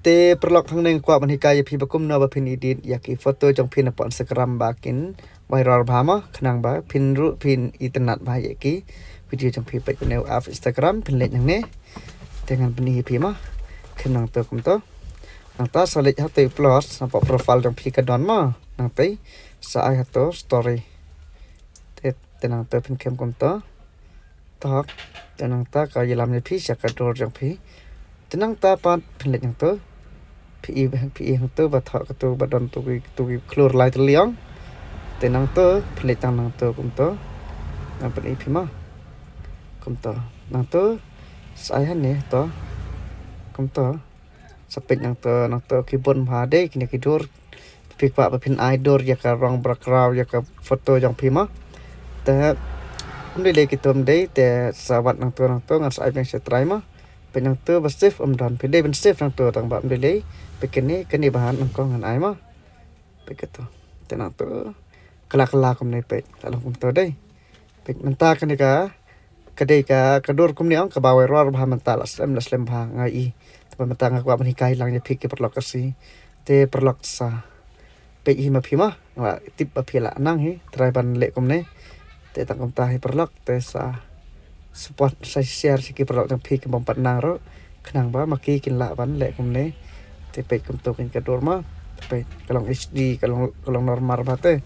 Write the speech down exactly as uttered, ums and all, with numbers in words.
Te paralok, hangne nga kwah ban hikai ïa phi ba kumno ba phin edit ïa ki photo jong phi na pdeng Instagram ba kin viral bha mo, khnang ba phin ruh phin itynnad bha ïa ki video jong phi. Peit kane u app Instagram, phin leit nangne. Te ngan pyni ïa phi mo. Khnang to kumto. Nangta sa leit ha to i plus, nampak profile jong phi ka don mo. Nangta sa ai ha to story. Te, te nangta phin kem kumto. Tok. Te nangta ka ïalam ïa phi sha ka dur jong phi. Te nangta pat phin leit nangto. Phi i, phi i hangto ba thok kato ba don to ki, to ki khlur lai tylli ong. Te nangto phin leit tang nangto kumto. Ngan pyni phi mo. Kumto. Nangto sa ai hangne to. Kumto. Sa peit nangto, nangto ki bun bha dei kine ki dur. Phi kwah ba phin ai dur ïa ka rong background ïa ka photo jong phi mo. Te ym dei dei kito ym dei, te sa wad nangto, nangto ngan sa ai biang sha trai mo. Peit nangto ba save ym don, phi dei ban save nangto tang ba ym dei dei. Peit kane, kane ba han nangkong ngan ai mo. Peit kato. Te nangto. Kala kala kumne peit. Ka long kumto dei. Peit mynta kane ka, ka dei ka, ka dur kumne ong kaba viral bha mynta, la slem, la slem bha nga i. Te mynta nga kwah ban hikai lang ïa phi ki paralok Khasi. Te paralok sa peit hi ma phi mo, nga tip ba phi la nang hi, try ban leh kumne. Te tang kumta hi paralok, te sa support, sa share sha ki paralok jong phi ki bym pat nang ruh. Khnang ba ma ki kin lah ban leh kumne. Te peit kumto kane ka dur mo. Peit ka long H D, ka long, ka long normal bha te.